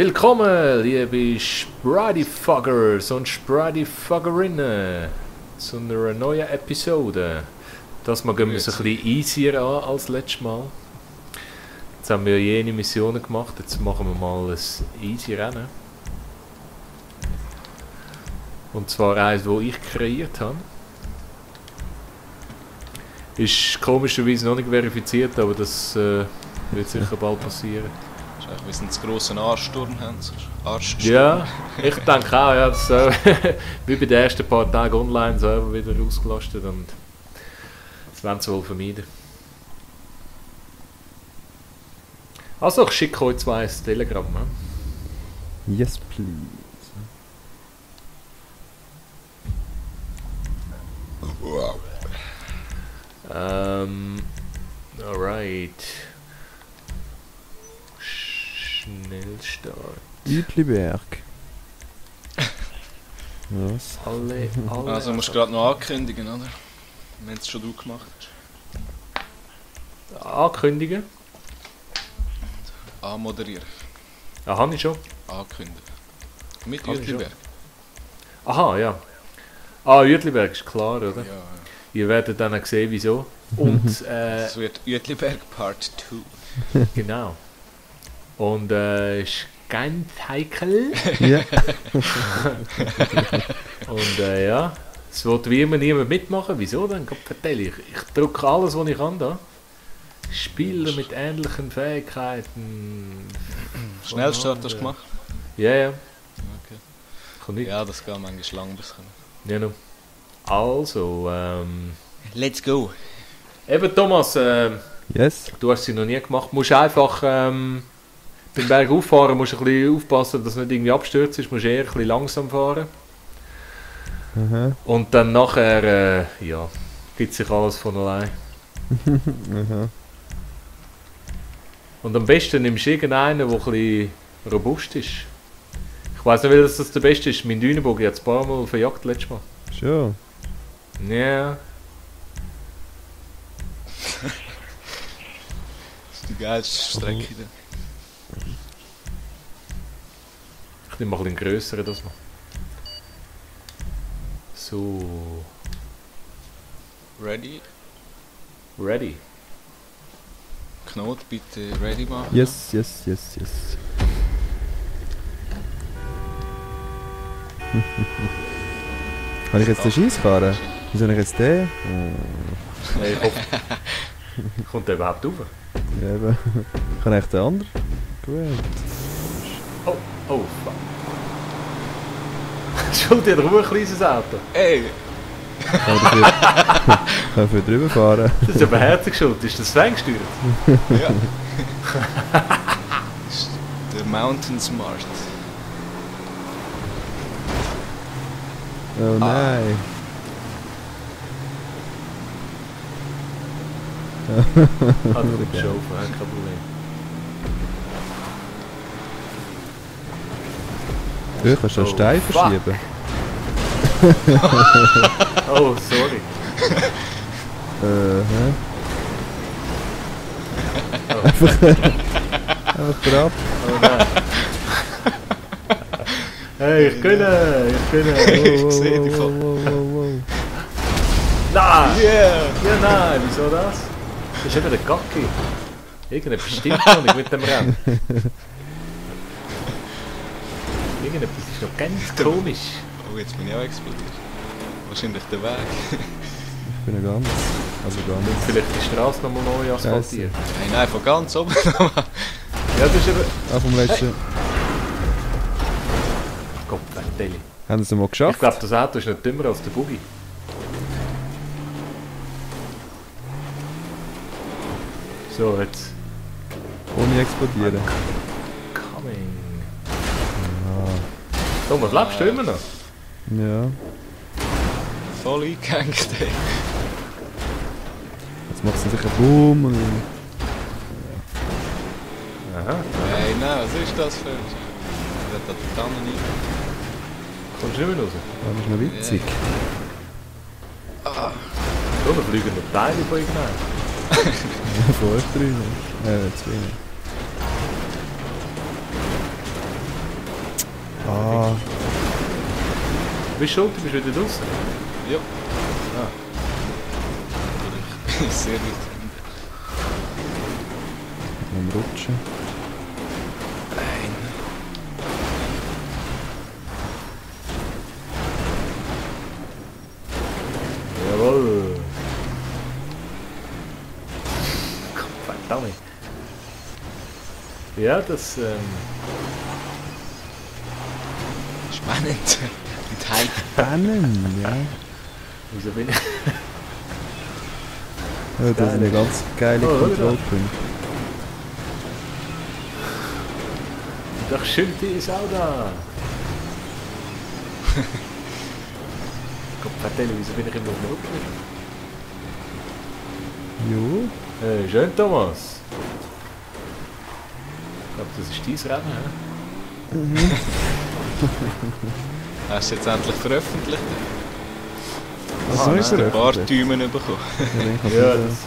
Willkommen, liebe Spridefuggers und Spridefuggerinnen, zu einer neuen Episode. Das Mal gehen wir es ein bisschen easier an als letztes Mal. Jetzt haben wir jene Missionen gemacht, jetzt machen wir mal ein easy Rennen. Und zwar eins, das ich kreiert habe. Ist komischerweise noch nicht verifiziert, aber das wird sicher bald passieren. Wir sind einen grossen Arststurm haben. Ja, ich denke auch, ja, das, wie bei den ersten paar Tagen online selber wieder ausgelastet und das wollen sie wohl vermeiden. Also, ich schicke euch zwei ins Telegram. Ne? Yes, please. Wow. Alright. Schnellstart. Uetliberg. Was? Alle. Also musst du gerade noch ankündigen, oder? Wenn es schon du gemacht hast. Ankündigen? Anmoderieren. Ah, habe ich schon. Ankündigen. Mit Kann ich Uetliberg. Aha, ja. Ah, Uetliberg ist klar, oder? Ja, ja. Ihr werdet dann auch sehen, wieso. Und, Es wird Uetliberg Part 2. genau. Und, ist ganz heikel. Ja. Und, ja. Es wird wie immer niemand mitmachen. Wieso denn? Gott, vertelle ich. Ich drücke alles, was ich kann da. Spieler mit ähnlichen Fähigkeiten. Schnellstart hast du gemacht? Ja, ja. Okay. Kann nicht. Ja, das geht manchmal lang ein bisschen. Ja, no. Also, Let's go! eben Thomas, Yes. du hast sie noch nie gemacht. Du musst einfach beim Berg auffahren, musst ein bisschen aufpassen, dass du nicht irgendwie abstürzt. Du musst eher ein bisschen langsam fahren. Aha. Und dann nachher, ja, gibt sich alles von allein. Aha. Und am besten nimmst du irgendeinen, der ein bisschen robust ist. Ich weiss nicht, welches das der beste ist. Mein Dünenbogen hat es ein paar Mal verjagt letztes Mal. Schon. Ja. Das ist die geilste Strecke. Ich nehme mal ein bisschen grösseren das mal. So. Ready? Ready. Knot bitte ready machen. Yes, yes, yes, yes. Kann ich jetzt den Scheisskarren? Wie soll ich jetzt den? Hey, ich hoffe, kommt der überhaupt rauf? Ja, eben. Kann ich den anderen? Gut. Oh, oh, fuck. Schuld, der hat ein kleines Auto. Ey! Kann ich für drüber fahren? Das ist aber herzig schuld. Ist das ferngesteuert? Ja! Das ist der Mountain Smart. Oh nein. Ah, du kommst schon auf, kein Problem. Du kannst den Oh, Stein fuck. verschieben. Oh, sorry. Hä? Einfach drauf. Oh nein. Hey, ich kann. Ich sehe die voll. Wow. Nein! Yeah! Ja, nein, wieso das? Das ist eben der Gacki. Irgendetwas stimmt noch nicht mit dem Rennen. Irgendetwas ist noch ganz komisch. Oh, jetzt bin ich auch explodiert. Wahrscheinlich der Weg. Ich bin ja ganz. Also ganz. Vielleicht die Straße nochmal neu asphaltiert. Nein, von ganz oben. Ja, das ist eben... Ah, vom letzten. Gott, Deli. Haben sie es mal Ich geschafft? glaube, das Auto ist nicht dümmer als der Buggy. So, jetzt... Ohne explodieren. Coming. Ah, Thomas, lebst du immer noch? ja. Voll eingehängt, ey. Jetzt macht es sicher Boom und. Aha. Hey, nein, was ist das für... Der hat die Tanne nicht. Kommst du nicht mehr raus? Das ist noch witzig. So, da fliegen noch Teile von irgendeinem. Von euch drei. Zwei. bist schuld, du bist wieder draußen. Ja. Ah. Ich bin sehr gut. Am Rutschen. Nein. Jawohl. Verdammt. Ja, das Spannend. Mit Hype. Spannend, ja. wieso bin ich? Ja, das sind ja ganz geile Oh, Kontrollpunkte. Doch Schild ist auch da. Gott, vertelle, wieso bin ich immer auf dem Rücken? Jo. Schön, Thomas. Ich glaube, das ist dein Rennen, hä? Hast du jetzt endlich veröffentlicht? Was soll ich nein, Ein paar sagen? Däumen bekommen. Ja, das ist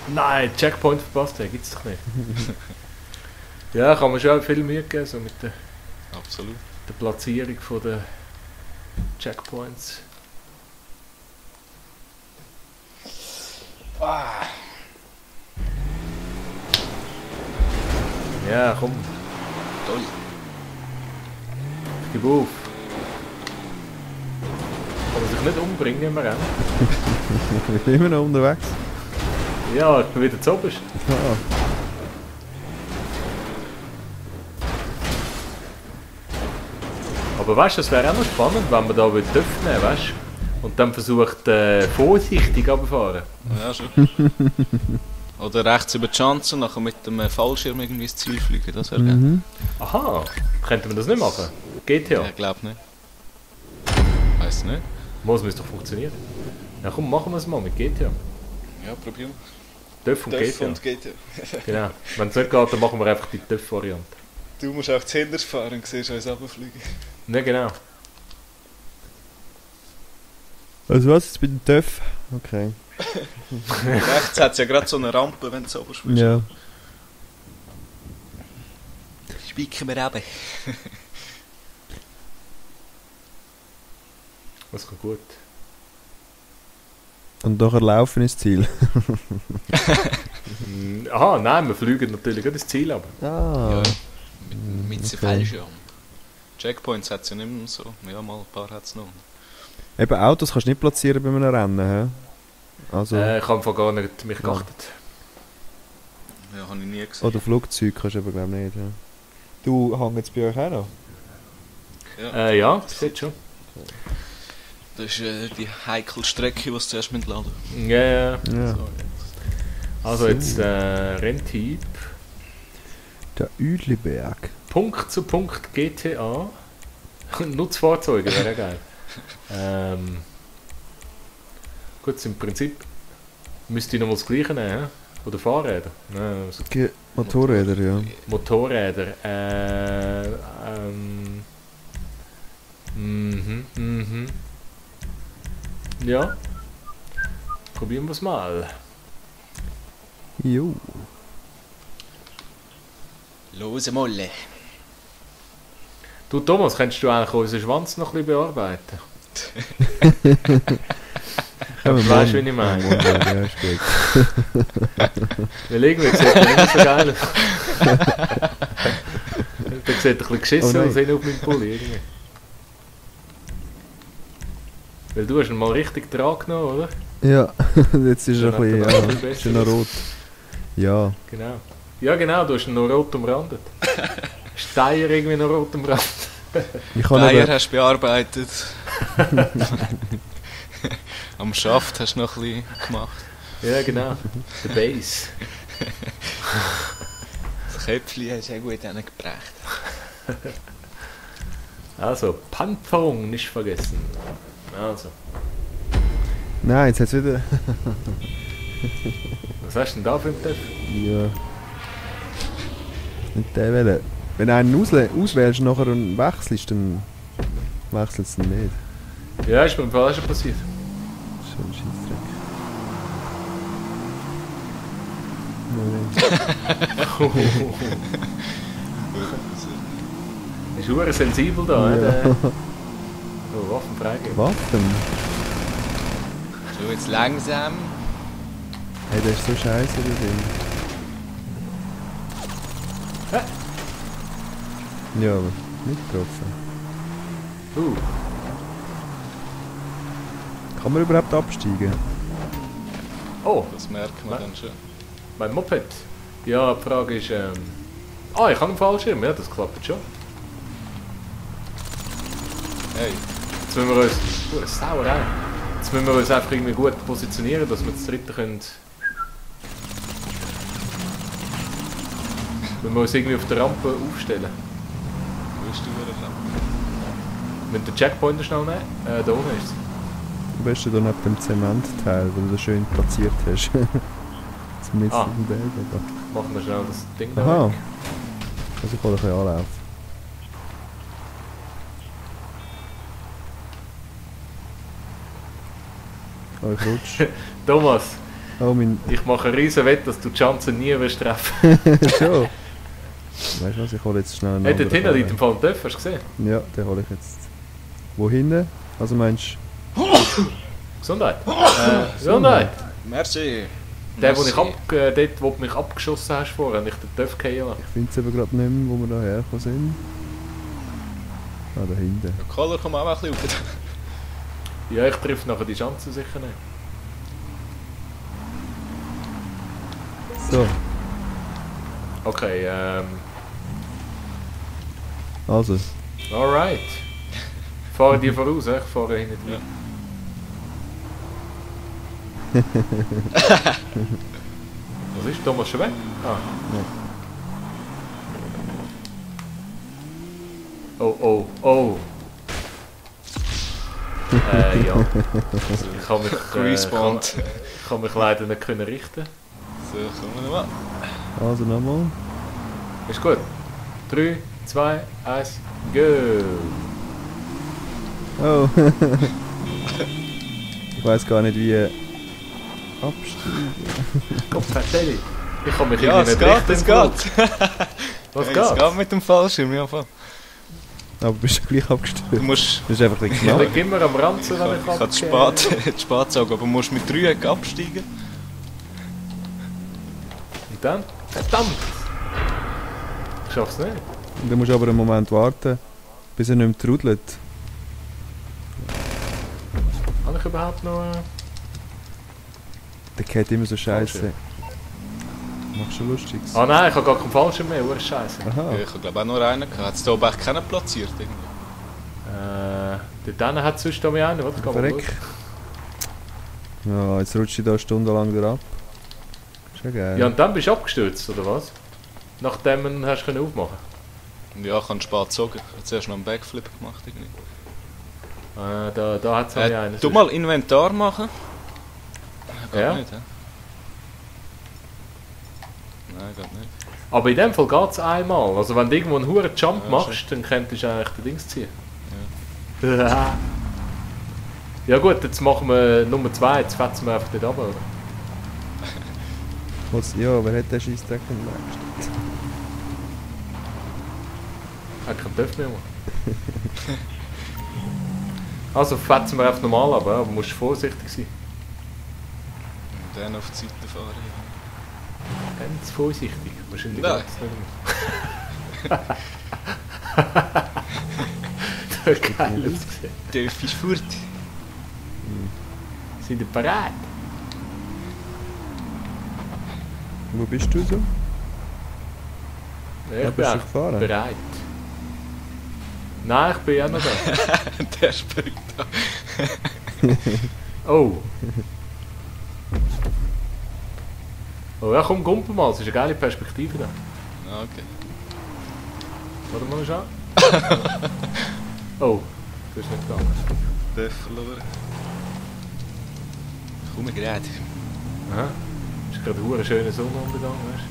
schon. Nein, Checkpoint verpasst, der gibt's doch nicht. Ja, kann man schon viel Mühe geben, so mit der Absolut. Platzierung von der Checkpoints. Ja, komm, Toll. gib auf. Kann man sich nicht umbringen im Rennen? Ich bin immer noch unterwegs. Ja, ich bin wieder zu oberst. Ah. Aber weißt du, es wäre auch noch spannend, wenn man da TÜV nehmen, weißt du? Und dann versucht vorsichtig runterfahren. Ja, schon. Oder rechts über die Chance und nachher mit dem Fallschirm irgendwie ins Ziel fliegen. Das wäre geil. Mhm. Aha, könnte man das nicht machen? GTA? Ich glaube nicht. Weiss nicht. Muss doch funktionieren. Ja komm, machen wir es mal mit GTA. Ja, probieren TÜV und GTA. und GTA. Genau. Wenn es nicht geht, dann machen wir einfach die TÜV-Variante. Du musst auch zu Hinders fahren und siehst uns runterfliegen. Ne, genau. Also was, jetzt bei den TÜV? Okay. Rechts hat es ja gerade so eine Rampe, wenn du so oberst bist. Ja. Spicken wir runter. Das geht gut. Und nachher laufen ins Ziel. Aha, nein, wir fliegen natürlich gerade ins Ziel ab. Ah. Ja, mit okay. Fallschirm. Checkpoints hat es ja nicht mehr so. Ja, mal ein paar hat es noch. Eben Autos kannst du nicht platzieren bei einem Rennen, hä? Also, Ich habe einfach gar nicht mich geachtet. Ja, habe ich nie gesehen. oder Flugzeug kannst du aber glaube nicht, ja. Du, hängt jetzt bei euch auch noch? Ja. Ja, das sieht schon. Das ist die heikle Strecke, die du zuerst laden Ja, ja. Ja. so. Also jetzt Renntyp. Der Uedliberg. Punkt zu Punkt GTA. Nutzfahrzeuge wäre geil. Gut, im Prinzip müsste ich noch mal das Gleiche nehmen. Hä? Oder Fahrräder. Nein, also Motorräder, ja. Motorräder. Ja. Probieren wir es mal. Jo. Lose Molle. Du Thomas, könntest du eigentlich unseren Schwanz noch ein bisschen bearbeiten? Ja, Weißt du, wie ich meine? Ja, ist gut. Weil irgendwie sieht er nicht so geil aus. Der sieht ein bisschen geschissen Oh nein. aus hin auf meinem Pulli. Irgendwie. Weil du hast ihn mal richtig dran genommen, oder? Ja, jetzt ist er Dann ein hat er noch ein bisschen, bisschen ja, ist er noch besser rot. Ja. Genau. Ja genau, du hast ihn noch rot umrandet. Steier irgendwie noch rot umrandet. Ich kann Eier eben, hast du bearbeitet. Am Schaft hast du noch ein bisschen gemacht. Ja genau, der Bass. Das Köpfchen hast du sehr gut angebracht. Also, Panzerung nicht vergessen. Also, nein, jetzt hat es wieder... was hast du denn da für einen TÜV? Ja. Nicht der wählen. Wenn du einen auswählst nachher und wechselst, dann wechselt es nicht. Ja, ist mir im Fall auch schon passiert. Das ist schon ein Scheissdreck. Moment. Ist hure sensibel da, Ja. der... Oh, Waffen freigeben. Waffen? So, jetzt langsam. Hey, der ist so scheiße, der Ding. Hä? Ja, aber nicht getroffen. Kann man überhaupt absteigen? Oh, Das merkt man dann schon. mein Moped. Ja, die Frage ist, ich habe einen Fallschirm, ja, das klappt schon. Hey, Jetzt müssen wir uns... Sauerei. Jetzt müssen wir uns einfach irgendwie gut positionieren, dass wir das dritte können... Müssen wir uns irgendwie auf der Rampe aufstellen. wo bist du wieder dran? Wir müssen den Checkpointer schnell nehmen. Da unten ist es. Am besten hier neben dem Zementteil, wo du das schön platziert hast. Zum Mittel im Berg. Machen wir schnell das Ding da Aha. weg. Also ich kann ein bisschen anlaufen. Oh, ich rutsch. Thomas, Oh, mein... ich mache einen riesen Wett, dass du die Chancen nie wirst treffen. Schon? Weißt du was, ich hole jetzt schnell einen Hey, dort hinten anderen liegt im Fall ein Töpf, hast du gesehen? Ja, den hole ich jetzt. Wo hinten? Also meinst Gesundheit. Gesundheit. Merci. Der, wo Merci. dort, wo du mich abgeschossen hast vorher, nicht den Töpf fallen lassen. ich finde es eben gerade nicht mehr, wo wir da hergekommen sind. Ah, da hinten. Der Koller kommt auch ein bisschen auf. Ja, ich treffe nachher die Chancen sicher nicht. So, Okay, also. alright. Fahre die voraus, ich fahre hinten drin. Was ist Thomas schon weg? Ah. Oh, oh, oh. Ja. Ich kann mich, Respawned. kann mich leider nicht können richten. So, kommen wir nochmal. Also nochmal. Ist gut. 3, 2, 1, go! Oh. Ich weiß gar nicht wie absteigen. Komm, Fratelli. Ich kann mich Ja, irgendwie es nicht richten. geht, es im Flug. geht. Was Hey, geht? es geht mit dem Fallschirm, ja. Voll. Aber bist du gleich abgestürzt? Du musst... Das ist einfach ein bisschen Ich knapp. liege immer am Ranzen, wenn ich Ich kann die Spät sagen, aber du musst mit 3 Ecken absteigen. Und dann? Verdammt! Ich schaff's nicht. Du musst aber einen Moment warten, bis er nicht mehr trudelt. Habe ich überhaupt noch... Der geht immer so scheiße. Machst du Lustiges? Ah nein, ich habe gar keinen Fallschirm mehr, Scheiße. Aha. Ja, ich habe glaube auch nur einen gehabt. Hat es da oben echt keinen platziert irgendwie? Dort hinten hat es sonst noch einen, warte, geh mal Verreck. Ja, jetzt rutscht du da stundenlang wieder ab. Ist ja schauen. geil. Ja, und dann bist du abgestürzt, oder was? Nachdem du hast können aufmachen. Ja, ich habe spät gezogen. Ich habe zuerst noch einen Backflip gemacht irgendwie. Da hat es noch einen. Du mal Inventar machen. Geht Ja. nicht, hä? Nein, geht nicht. Aber in dem Fall geht es einmal. Also wenn du irgendwo einen hohen Jump Ja, machst, dann könntest du eigentlich den Dings ziehen. Ja. Ja gut, jetzt machen wir Nummer 2, jetzt fetzen wir einfach dort runter, oder? Ja, wer hat den Scheissdreck am längsten? Hat keinen Töpf mehr. Also fetzen wir einfach normal ab, aber musst vorsichtig sein. Und dann auf die Seite fahren. Ganz vorsichtig. Wahrscheinlich Nein. geht's nicht mehr. Das hat geil ausgesehen. Dörf ist fort. Sind ihr bereit? Wo bist du so? Ja, Ja, ich bin bist du eigentlich gefahren? bereit. Nein, ich bin ja noch da. Der springt da. Oh. Oh ja, komm, gumpel mal, es ist eine geile Perspektive da. Ah, okay. Warte mal schauen. Oh, du bist nicht gegangen. Dörf verloren. Ich komme gerade. Aha. Es ist gerade ein schöner Sonnenuntergang, weißt du?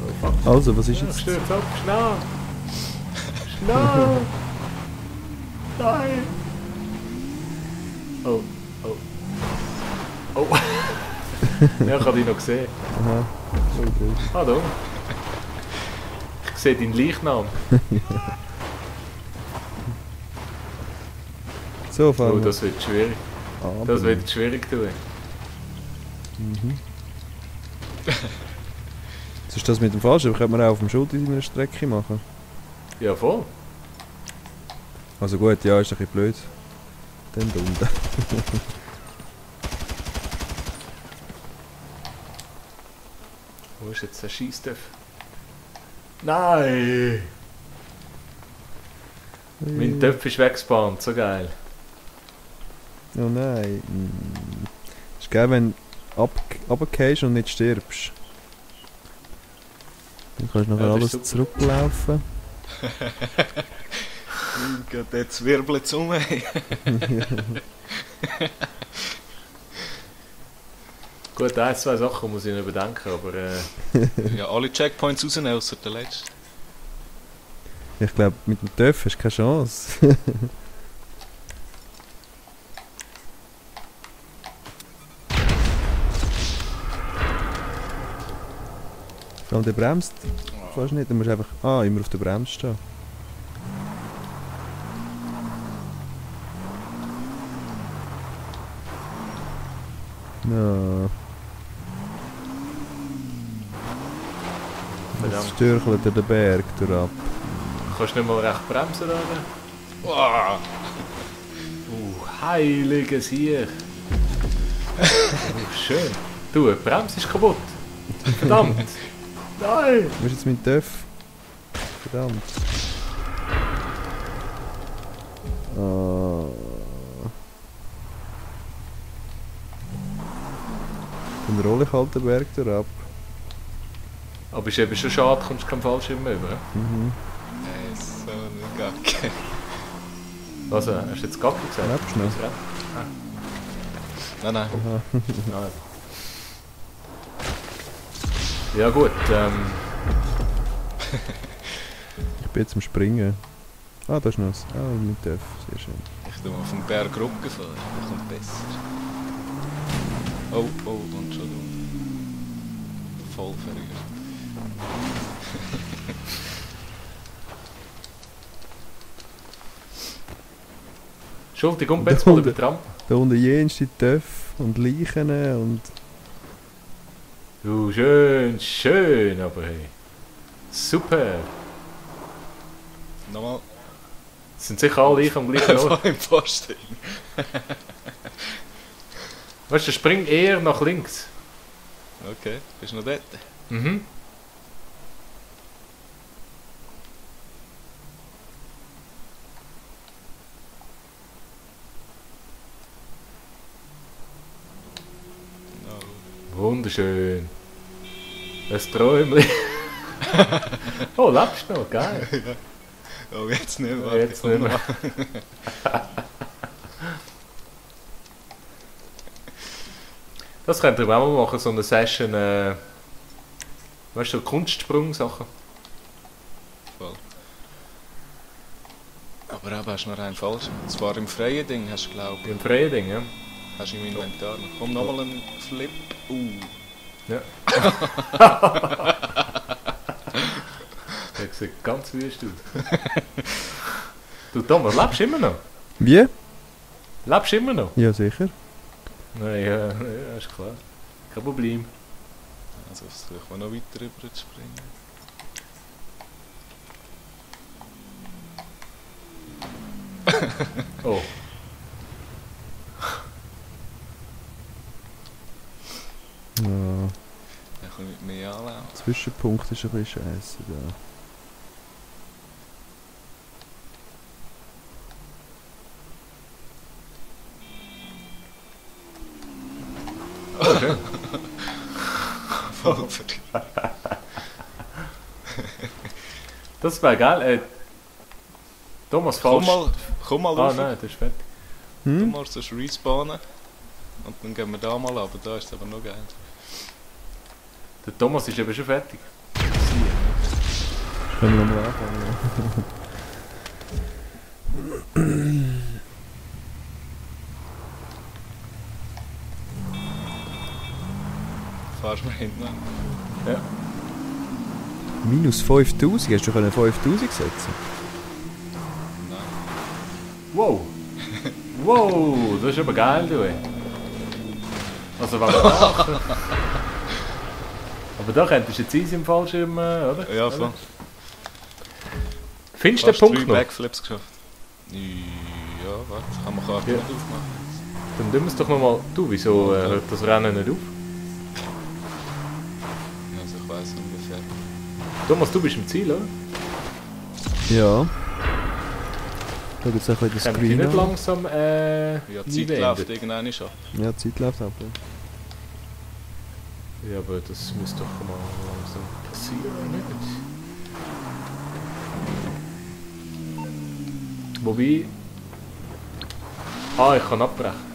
Oh fuck. Also, was ist Ja, jetzt? stürz ab, schnell! Schnell! Nein! Oh, oh. Oh! Ja, ich habe dich noch gesehen. Aha. Oh, gut. Hallo. Ich sehe deinen Leichnam. So, fahren Oh, wir. das wird schwierig. Aber- Das wird schwierig tun. Mhm. Was ist das mit dem Fallschirm? Könnte man auch auf dem Schulter in einer Strecke machen? Ja, voll. Also gut, ja, ist ein bisschen blöd. Dann da unten. Wo ist jetzt der Scheissdorf? Nein! Mein Töpf ist weggespannt, so geil. Oh nein. Ist geil, wenn du runtergehst und nicht stirbst. Dann kannst du nachher Ja, das alles ist super. zurücklaufen. Geht jetzt wirbelt um. Gut, ein, zwei Sachen muss ich noch überdenken, aber Ja, alle Checkpoints rausnehmen, außer der letzte. Ich glaube, mit dem TÜV hast du keine Chance. Vor allem der bremst fast nicht. Du musst einfach immer auf der Bremse stehen. Ja. Jetzt Verdammt. stürchelt er den Berg ab. kannst du nicht mal recht bremsen da? Wow. Heiliges hier. Schön. Du, die Bremse ist kaputt. Verdammt. Nein. Wo ist jetzt mein TÜV? Verdammt. Dann rolle ich halt den Berg ab. Aber ist eben schon schade, kommst du keinen Fallschirm mehr über. Mhm. Nein, so eine Gacke. Also, hast du jetzt Gacke gesagt? Lebst du noch? Nein, nein. Aha. Nein. Ja gut, Ich bin jetzt am Springen. Ah, da ist noch was. Ah, mein TÜV. Sehr schön. Ich tue mal vom Berg runterfahren, das kommt besser. Oh, und schon da. Voll verrührt. Schulti, komm jetzt mal über die Rampe. Da unten jenste TÜV und Leichen und... Du, schön, schön, aber hey. Super. Nochmal. Sind sicher alle ich am gleichen Ort. Voll im Posten. Weißt du, spring eher nach links. Okay, bist du noch dort? Mhm. No. Wunderschön. Ein Träumchen. Oh, lebst du noch? Geil. Oh, jetzt nicht mehr. Jetzt nicht mehr. Das könnte wir auch mal machen, so eine Session, weißt du, so Kunstsprung-Sachen. Voll. Aber eben, hast du noch einen falsch. Und zwar im freien Ding hast du, glaube ich, Im freien Ding, ja. hast du im Inventar noch. Komm, nochmal einen Flip. Ja. Der sieht ganz wüst aus. Du Thomas, lebst du immer noch? Wie? Lebst du immer noch? Ja, sicher. Nein, ja, ist klar. Kein Problem. Also versuchen wir noch weiter rüber zu springen. Oh. Ja, Dann kann ich mit mir anlaufen. der Zwischenpunkt ist ein bisschen scheiße da. Oh, schön. Voll verrückt. Das wäre geil. Thomas, Komm falsch. mal Ah rauf. nein, das ist fertig. Du Hm? musst das respawnen. Und dann gehen wir da mal ab. Da ist es aber noch geil. Der Thomas ist eben schon fertig. Können wir nochmal anfangen? fahrst du mir hinten an. Ja. Minus 5000, hast du können 5000 setzen? Nein. Wow! Wow, das ist aber geil, du. Also, wenn wir da... Aber da könntest du jetzt easy im Fallschirm, oder? Ja, voll. Findest du den Punkt 3 noch? Backflips geschafft. Ja, warte, kann man Karte Ja. nicht aufmachen. Dann tun wir es doch nochmal... Du, wieso hört das Rennen nicht auf? Also ich weiss ungefähr. Thomas, du bist im Ziel, oder? Ja. Schau jetzt auch wieder das Können die Screen nicht an. langsam Ja, die Zeit einwenden? läuft irgendwann schon. Ja, die Zeit läuft ab. Ja. Ja, aber das müsste doch mal langsam passieren, nicht? Wobei... Ah, ich kann abbrechen.